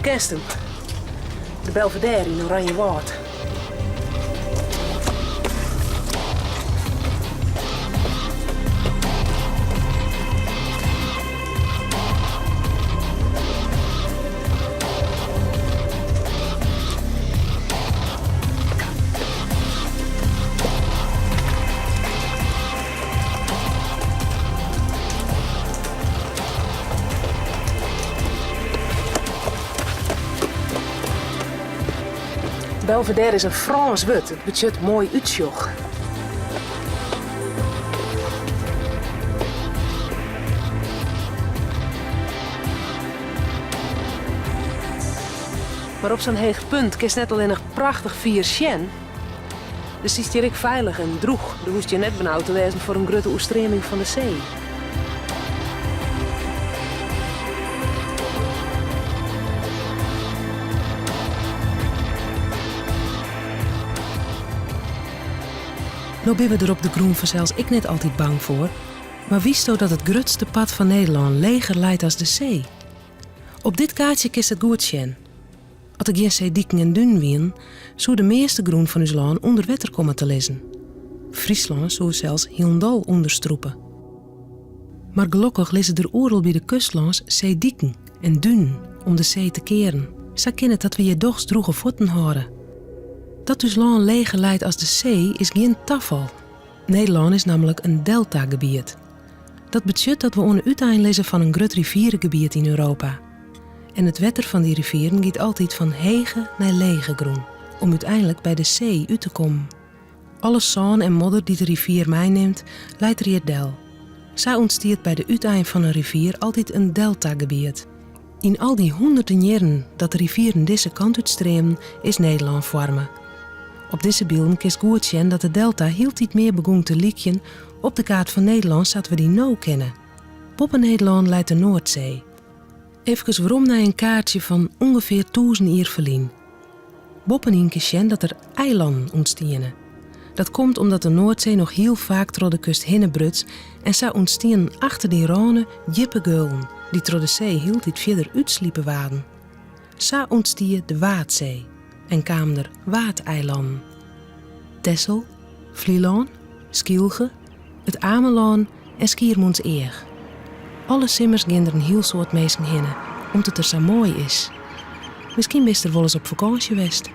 Kenst him? De Belvédère yn Oranjewâld. Belvédère is in Frânsk wurd, it betsjut moai útsjoch. Mar op sa'n heech punt kinst net allinnich prachtich fier sjen, do stiest hjir ek feilich en drûch. Do hoechst hjir net benaud te wêzen foar in grutte oerstreaming fan de see. No binne we der op de grûn fansels ek net altyd bang foar, mar witsto dat it grutste part fan Nederlân leger leit as de see? Op dit kaartsje kinst it goed sjen. As der gjin seediken en dunen wienen, soe de measte grûn fan ús lân ûnder wetter komme te lizzen. Fryslân soe sels hielendal ûnderstrûpe. Mar gelokkich lizze der oeral by de kust lâns seediken en dunen om de see te kearen. Sa kin it dat we hjir dochs drûge fuotten hâlde. Dat ús lân leger leit as de see is gjin tafal. Nederlân is nammentlik in deltagebiet. Dat betsjut dat we oan 'e útein lizze fan in grut rivieregebiet yn Europa. En it wetter fan dy rivieren giet altyd fan hege nei lege grûn, om úteinlik by de see út te kommen. Alle sân en modder dy't de rivier meinimt, leit der hjir del. Sa ûntstiet by de útein fan in rivier altyd in deltagebiet. Yn al dy hûnderten jierren dat de rivieren dizze kant útstreamden, is Nederlân foarme. Op dizze bylden kinst goed sjen dat de delta hieltyd mear begûn te lykjen op de kaart fan Nederlân sa't we dy no kenne. Boppe Nederlân leit de Noardsee. Efkes werom nei in kaartsje fan ûngefear tûzen jier ferlyn. Boppenyn kinst sjen dat der eilannen ûntstiene. Dat komt omdat de Noardsee noch hiel faak troch de kust hinne bruts en sa ûntstienen achter dy râne djippe geulen dy't troch de see hieltyd fierder útslipe waarden. Sa ûntstie de Waadsee en kamen der Waadeilannen. Texel, Flylân, Skylge, It Amelân en Skiermûntseach. Alle simmers gean der in hiel soad minsken hinne om't it der sa moai is. Miskien bist der wolris op fakânsje west.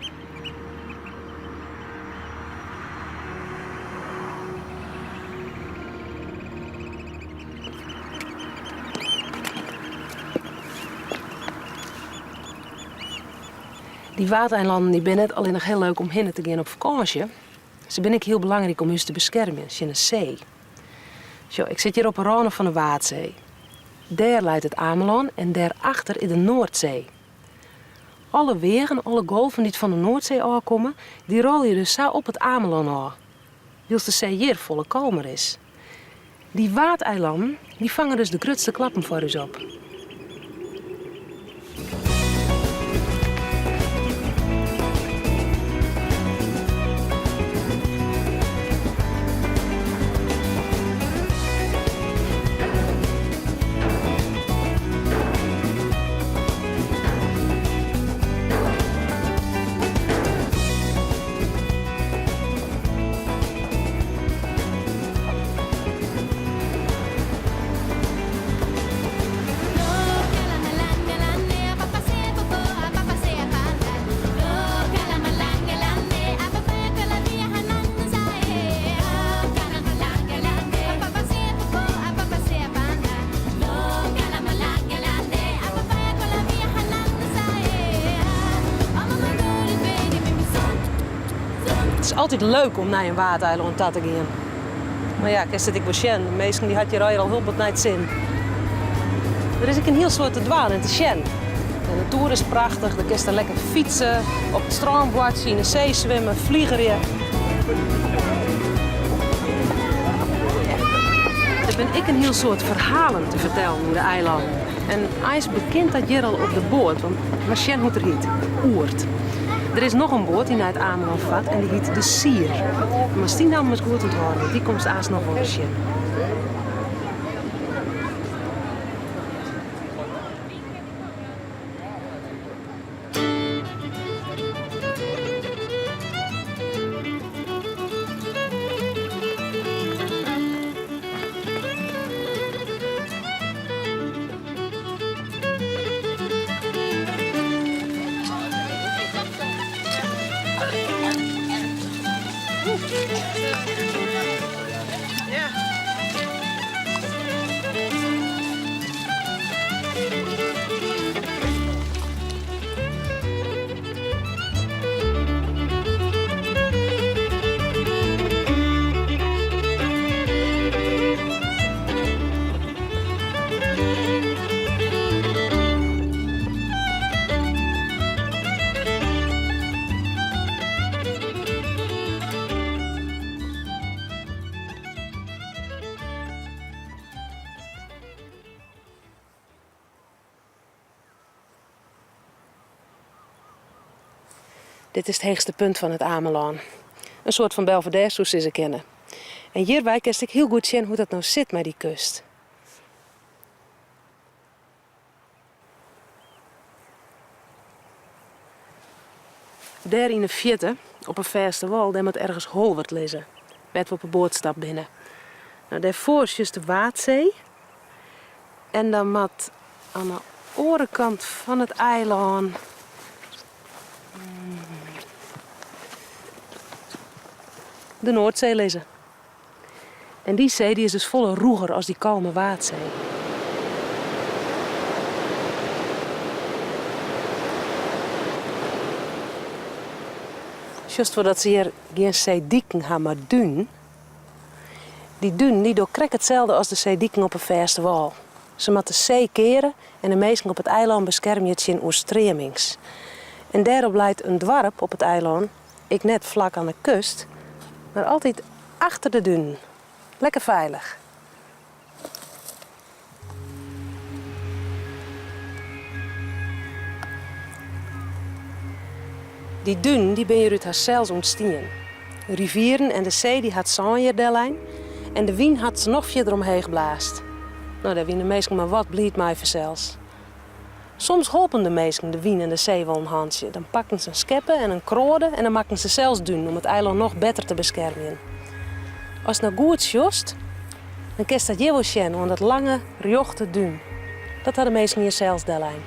Dy Waadeilannen dy binne net allinnich hiel leuk om hinne te gean op fakânsje. Se binne ek hiel belangryk om ús te beskermjen tsjin de see. Sjoch, ik sit hjir op 'e râne fan de Waadsee. Dêr leit it Amelân en dêrachter is de Noardsee. Alle weagen, alle golven dy't fan de Noardsee ôfkomme, dy rôlje dus sa op it Amelân ôf. Wylst de see hjir folle kalmer is. Dy Waadeilannen, dy fange dus de grutste klappen foar ús op. It is altyd leuk om nei in Waadeilân ta te gean. Mar ja, kinst it ek wol sjen, de minsken dy hat hjir al hiel bot nei it sin. Der is ek in hiel soad te dwaan en te sjen. De natoer is prachtich, do kinst der lekker fytse, op it strân boartsje, yn de see swimme, fligerje. Der binne ek in hiel soad ferhalen te fertellen oer de eilannen. En eins begjint dat hjir al op de boat, want mar sjen hoe't er hyt, Oerd. Der is noch in boat dy't nei it Amelân fart en dy hyt de Sier. Moatst dy namme ris goed ûnthâlde, want dy komst aanst noch wolris tsjin. Dit is it heechste punt fan It Amelân. In soart fan Belvédère soest sizze kinne. En hjirwei kinst ek hiel goed sjen hoe't dat no sit mei dy kust. Dêr yn 'e fierte, op 'e fêste wâl, dêr moat ergens Holwert lizze, wêr't we op 'e boat stapt binne. No, dêrfoar sjochst de Waadsee en dan moat oan 'e oare kant fan it eilân de Noardsee lizze. En dy see dy is dus folle rûger as dy kalme Waadsee. Sjochst wol dat se hjir gjin seediken ha, mar dunen. Dy dunen dy dogge krekt itselde as de seediken op 'e fêste wâl. Se moatte de see keare en de minsken op it eilân beskermje tsjin oerstreamings. En dêrop leit in doarp op it eilân ek net flak oan de kust, mar altyd achter de dunen. Lekker feilich. Dy dunen dy binne hjir út harsels ûntstien. Rivieren en de see dy hat sân hjir dellein en de wyn hat se noch fierder omheech blaasd. No, dêr wiene de minsken mar wat bliid mei fansels. Soms holpen de minsken de wyn en de see wol in hantsje. Dan pakten se in skeppe en in kroade en dan makken se sels dunen om it eilân noch better te beskermjen. Ast no goed sjochst, dan kinst dat hjir wol sjen oan dat lange, rjochte dún. Dat ha de minsken hjir sels dellein.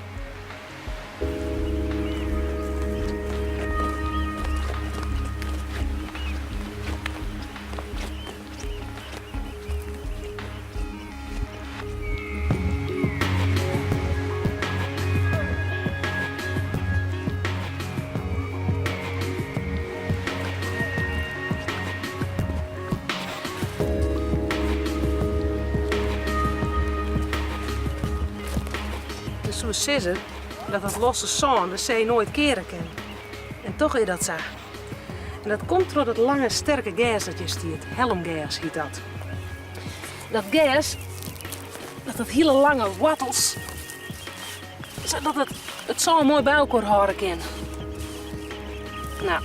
Je soe sizze dat dat losse sân de see noait keare kin. En toch is dat sa. En dat komt troch dat lange sterke gers dat hjir stiet. Helmgers hyt dat. Dat gers, dat hat hiele lange woartels, sadat it it sân moai by elkoar hâlde kin. No,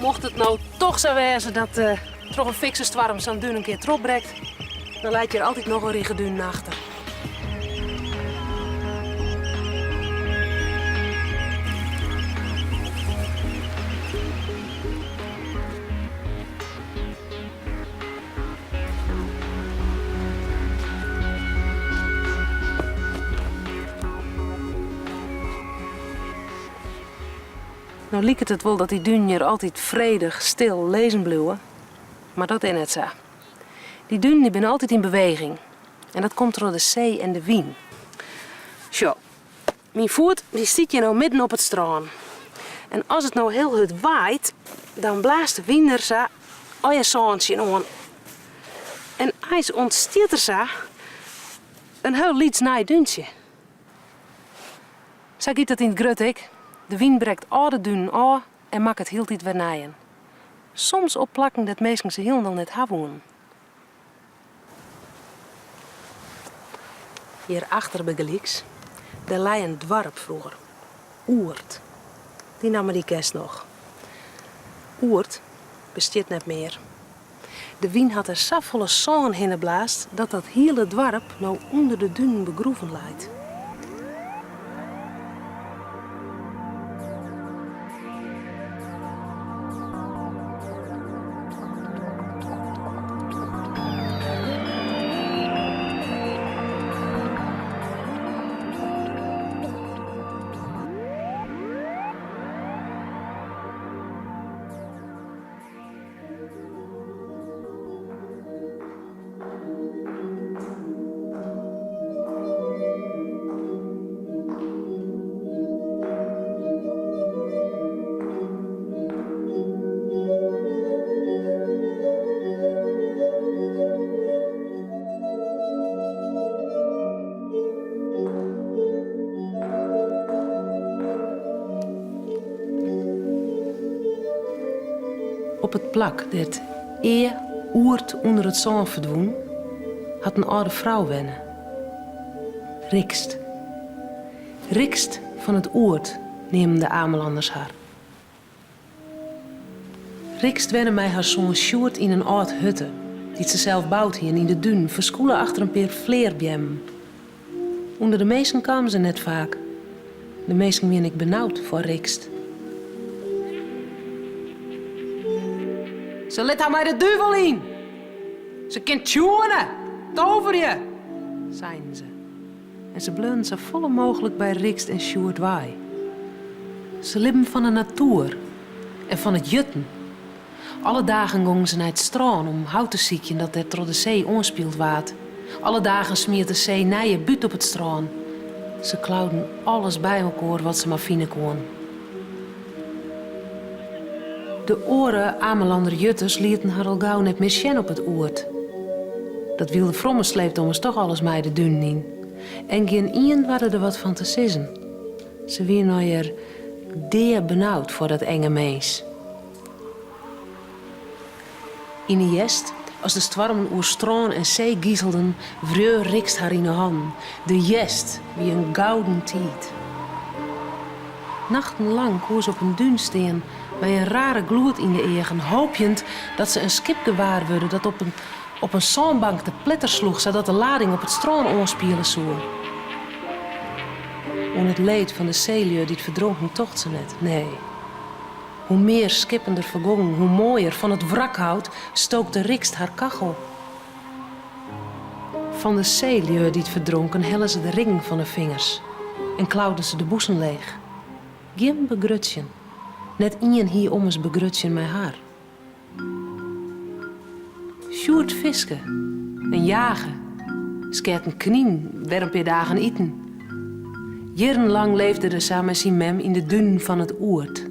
mocht it no toch sa wêze dat eh, troch in fikse stoarm sa'n dún in kear trochbrekt, dan leit hjir altyd noch in rige dunen achter. No liket it wol dat dy dunen hjir altyd fredich, stil lizzen bliuwe, mar dat is net sa. Dy dunen dy binne altyd yn beweging en dat komt troch de see en de wyn. Sjoch, Myn foet dy stiet hjir no midden op it strân. En as it no hiel hurd waait, dan blaast de wyn der sa allegear sân tsjinoan. En eins ûntstiet der sa in hiel lyts nij dúntsje. Sa giet it yn it grut ek. De wyn brekt âlde dunen ôf en makket hieltyd wer nijen. Soms op plakken dêr't minsken se hielendal net ha woenen. Hjirachter bygelyks, dêr lei in doarp froeger, Oerd. Dy namme dy kenst noch. Oerd bestiet net mear. De wyn hat der safolle sân hinne blaasd dat dat hiele doarp no ûnder de dunen begroeven leit. Op it plak dêr't ea Oerd ûnder it sân ferdwûn, hat in âlde frou wenne. Rixt. Rixt fan it Oerd neamden de Amelanners har. Rixt wenne mei har soan Sjoerd yn in âld hutte, dy't se sels boud hiene yn de dunen, ferskûle achter in pear flearbeammen. Under de minsken kamen se net faak. De minsken wiene ek benaud foar Rixt. Se lit har mei de duvel yn! Se kin tsjoene, toverje, seinen se. En se bleaunen safolle mooglik by Rixt en Sjoerd wei. Se libben fan 'e natoer en fan it jutten. Alle dagen gongen se nei it strân om hout te sykjen dat dêr troch de see oanspield waard. Alle dagen smiet de see nije bút op it strân. Se klauden alles by elkoar wat se mar fine koene. De oare Amelanner jutters lieten har al gau net mear sjen op it Oerd. Dat wylde frommes sleepte ommers toch alles mei de dunen yn. En gjinien doarde der wat fan te sizzen. Se wiene allegear deabenaud foar dat enge mins. Yn 'e hjerst, as de stoarmen oer strân en see gizelden, wreau Rixt har yn 'e hannen. De hjerst wie in gouden tiid. Nachtenlang koe se op in dún stean mei in rare gloed yn de eagen, hoopjend dat se in skip gewaar wurde dat op in op in sânbank te pletter sloech sadat de lading op it strân oanspiele soe. Oan it leed fan de seelju dy't ferdronken tocht se net, nee. Hoe mear skippen der fergongen, hoe moaier, fan it wrakhout stookte Rixt har kachel. Fan de seelju dy't ferdronken helle se de ringen fan 'e fingers en klauden se de bûsen leech. Gjin begrutsjen. Net ien hie ommers begrutsjen mei har. Sjoerd fiske en jage, skeat in knyn, wer in pear dagen iten. Jierrenlang leefde er sa mei syn mem yn de dunen fan it Oerd.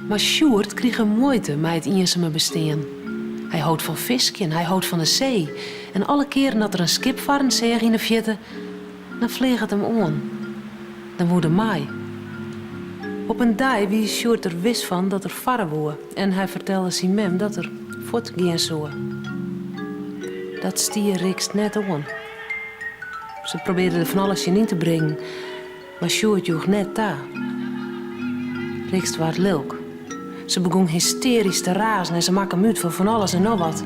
Mar Sjoerd krige muoite mei it iensame bestean. Hy hold fan fiskjen, hy hold fan de see en alle kearen dat er in skip farren seach yn 'e fierte, dan fleach it him oan. Dan woe er mei. Op in dei wie Sjoerd der wis fan dat er farre woe en hy fertelde syn mem dat er fuort gean soe. Dat stie Rixt net oan. Se probearde der fan alles tsjin yn te bringen, mar Sjoerd joech net ta. Rixt waard lilk. Se begûn hystearysk te razen en se makke him út foar fan alles en noch wat.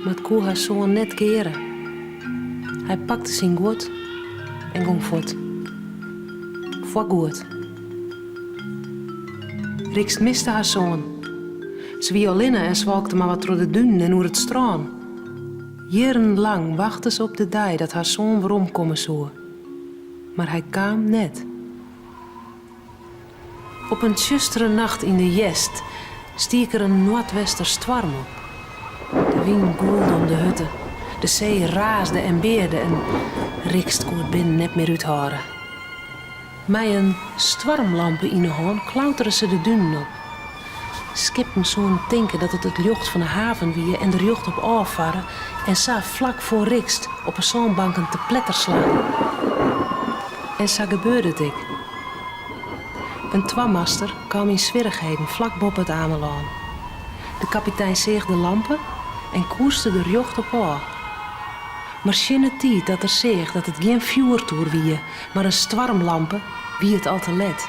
Mar it koe har soan net keare. Hy pakte syn guod en gong fuort. Foargoed. Rixt miste har soan. Se wie allinne en swalkte mar wat troch de dunen en oer it strân. Jierrenlang wachte se op de dei dat har soan weromkomme soe. Mar hy kaam net. Op in tsjustere nacht yn de hjerst stiek der in noardwester stoarm op. De wyn gûlde om de hutte, de see raasde en bearde en Rixt koe it binnen net mear úthâlde. Mei in stoarmlampe yn 'e hân klautere se de dunen op. Skippen soenen tinke dat it it ljocht fan 'e haven wie en der rjocht op ôffarre en sa flak foar Rixt op 'e sânbanken te pletter slaan. En sa gebeurde it ek. In twamaster kaam yn swierrichheden flak boppe It Amelân. De kapitein seach de lampe en koerste der rjocht op ôf. Mar tsjin 'e tiid dat er seach dat it gjin fjoertoer wie, mar in stoarmlampe, wie it al te let.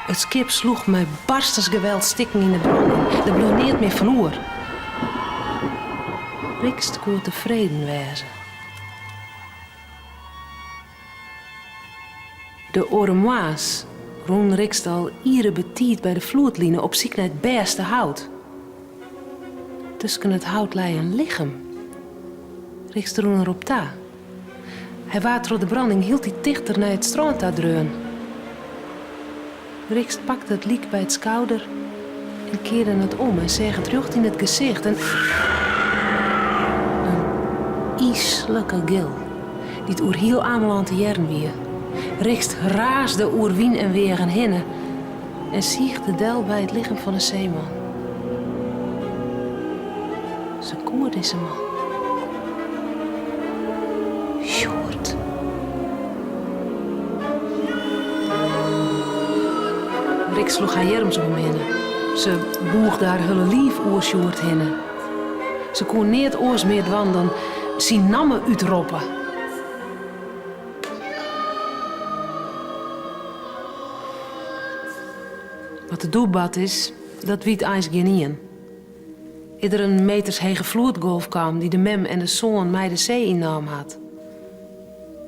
It skip sloech mei barstensgeweld stikken yn 'e brâning, der bleau neat mear fan oer. Rixt koe tefreden wêze. De oare moarns rûn Rixt al iere betiid by de floedline op syk nei it bêste hout. Tusken it hout lei in lichem. Rixt rûn er op ta. Hy waard troch de branding hieltyd tichter nei it strân ta dreaun. Rixt pakte it lyk by it skouder en kearde it om en seach it rjocht yn it gesicht en in yslike gil dy't oer hiel Amelân te hearren wie. Rixt raasde oer wyn en weagen hinne en siigde del by it lichem fan 'e seeman. Se koe dizze man. Sjoerd. Rixt sloech har earms om him hinne. Se bûgde har hiele liif oer Sjoerd hinne. Se koe neat oars mear dwaan dan syn namme útroppe. Wat der doe bard is. Dat wit eins gjinien. Is der in metershege floedgolf kaam dy't de mem en de soan mei de see ynnaam hat?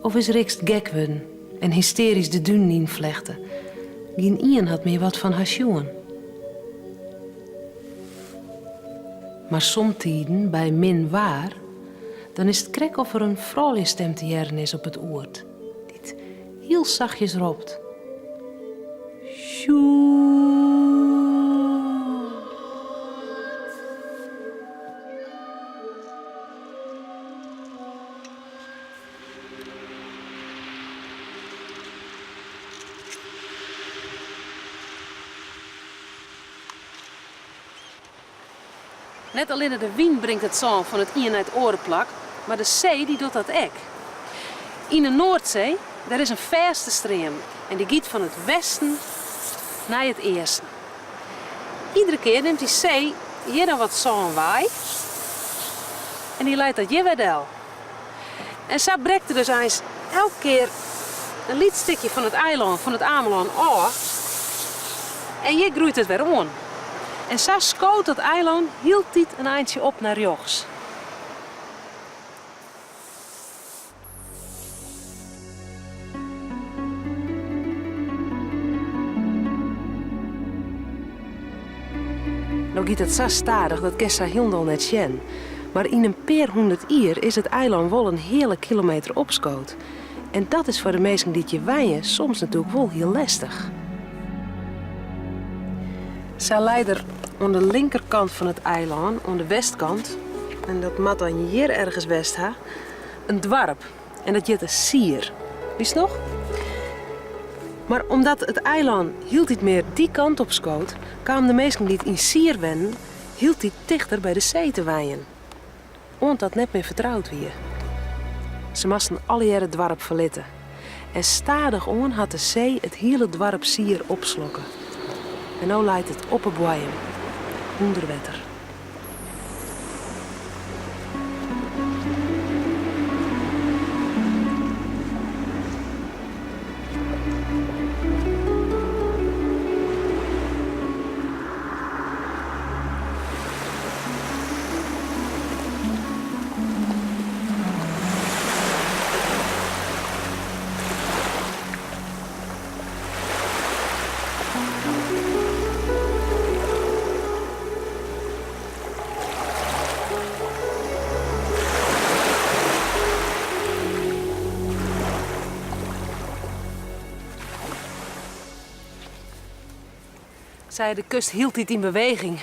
Of is Rixt gek wurden en hystearysk de dunen ynflechte? Gjinien hat mear wat fan har sjoen. Mar somtiden, by min waar, dan is it krekt of der in frouljusstem te hearren is op it Oerd, dy't hiel sachtjes ropt, Sjoerd! Net allinne de wyn bringt it sân fan it ien nei it oare plak, mar de see dy docht dat ek. Yn de Noardsee dêr is in fêste stream en dy giet fan it westen nei it easten. Iedere kear nimt dy see hjir dan wat sân wei en dy leit dat hjir wer del. En sa brekt der dus eins elke kear in lyts stikje fan it eilân, fan it Amelân ôf en hjir groeit it wer oan. En sa skoot dat eilân hieltyd in eintsje op nei rjochts. No giet it sa stadich, dat kinst sa hielendal net sjen. Mar yn in pear hûndert jier is it eilân wol in heale kilometer opskood. En dat is foar de minsken dy't hjir wenje soms natuerlik wol hiel lestich. Sa lei der oan de linkerkant fan it eilân, oan de westkant, en dat moat dan hjir ergens west ha, in doarp en dat hjitte Sier. Witst noch? Mar omdat it eilân hieltyd mear dy kant op skoot, kamen de minsken dy't yn Sier wennen hieltyd tichter by de see te wenjen. Oant dat net mear fertroud wie. Se moasten allegear it doarp ferlitte. En stadichoan hat de see it hiele doarp Sier opslokke. En no leit it op 'e boaiem, ûnder wetter. Sa is de kust hieltyd yn beweging.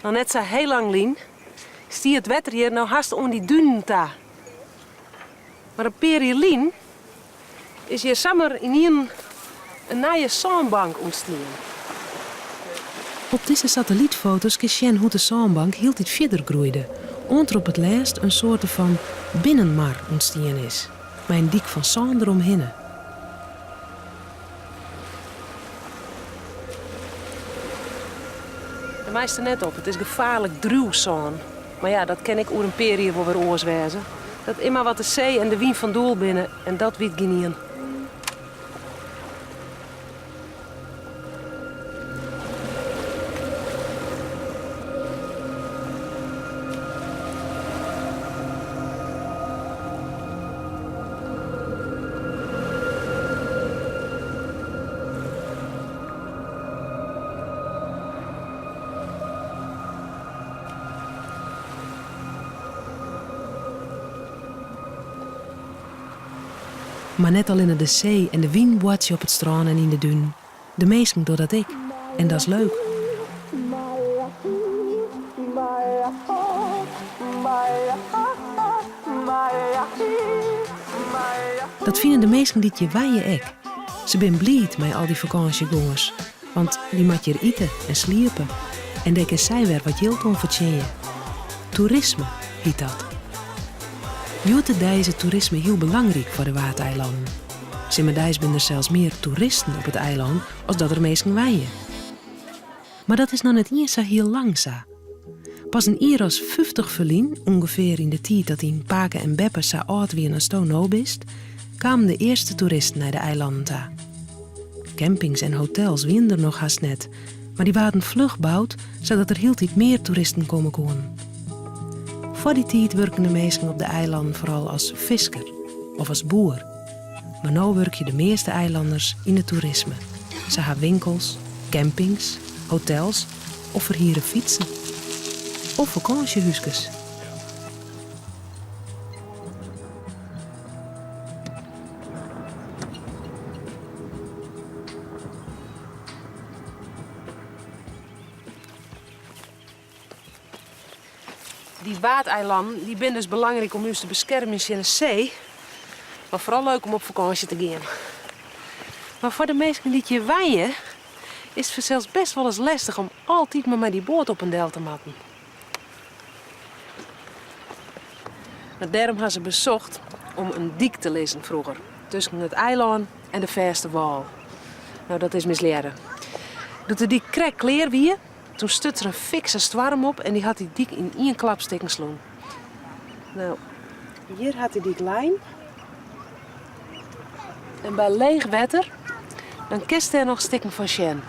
Noch net sa heel lang lyn stie it wetter hjir no hast oan dy dunen ta. Mar in pear jier lyn is hjir samar ynienen in nije sânbank ûntstien. Op dizze satellytfoto's kinst sjen hoe't de sânbank hieltyd fierder groeide, oant der op it lêst in soarte fan binnenmar ûntstien is, mei in dyk fan sân deromhinne. Dêr meist der net op, it is gefaarlik driuwsân. Mar ja, dat kin ek oer in pear jier wol wer oars wêze. Dat is mar wat de see en de wyn fan doel binne en dat wit gjinien. Mar net allinne de see en de wyn boartsje op it strân en yn de dunen. De minsken dogge dat ek en dat is leuk. Dat fine de minsken dy't hjir wenje ek. Se binne bliid mei al dy fakânsjegongers, want dy moatte hjir ite en sliepe en dêr kin sy wer wat jild oan fertsjinje. Toerisme hyt dat. Hjoed-de-dei is it toerisme hiel belangryk foar de Waadeilannen. Simmerdeis binne der sels mear toeristen op it eilân as dat der minsken wenje. Mar dat is noch net iens sa hiel lang sa. Pas in jier as 50 ferlyn, ûngefear yn de tiid dat dyn pake en beppe sa âld wiene as do no bist, kamen de earste toeristen nei de eilannen ta. Campings en hotels wiene der noch hast net. Mar dy waarden fluch boud sadat der hieltyd mear toeristen komme koenen. Foar dy tiid wurken de minsken op de eilannen foaral as fisker of as boer. Mar no wurkje de measte eilanners yn it toerisme. Se ha winkels, campings, hotels of ferhiere fytsen. Of fakânsjehúskes. Dy Waadeilannen dy binne dus belangryk om ús te beskermjen tsjin de see, mar foaral leuk om op fakânsje te gean. Mar foar de minsken dy't hjir wenje is it fansels best wolris lestich om altyd mar mei dy boat op en del te moatten. No, dêrom ha se besocht om in dyk te lizzen froeger tusken it eilân en de fêste wâl. No, dat is mislearre. Doe't de dyk krekt klear wie, toen stuts der in fikse stoarm op en dy hat dy dyk yn ien klap stikken slein. No, hjir hat dy dyk lein. En by leech wetter, dan kinst dêr noch stikken fan sjen.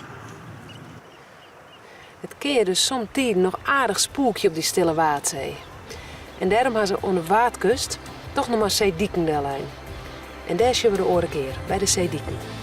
It kin hjir dus somtiden noch aardich spûkje op dy stille Waadsee. En dêrom ha se oan de Waadkust toch noch mar seediken dellein. En dêr sjogge we de oare kear, by de seediken.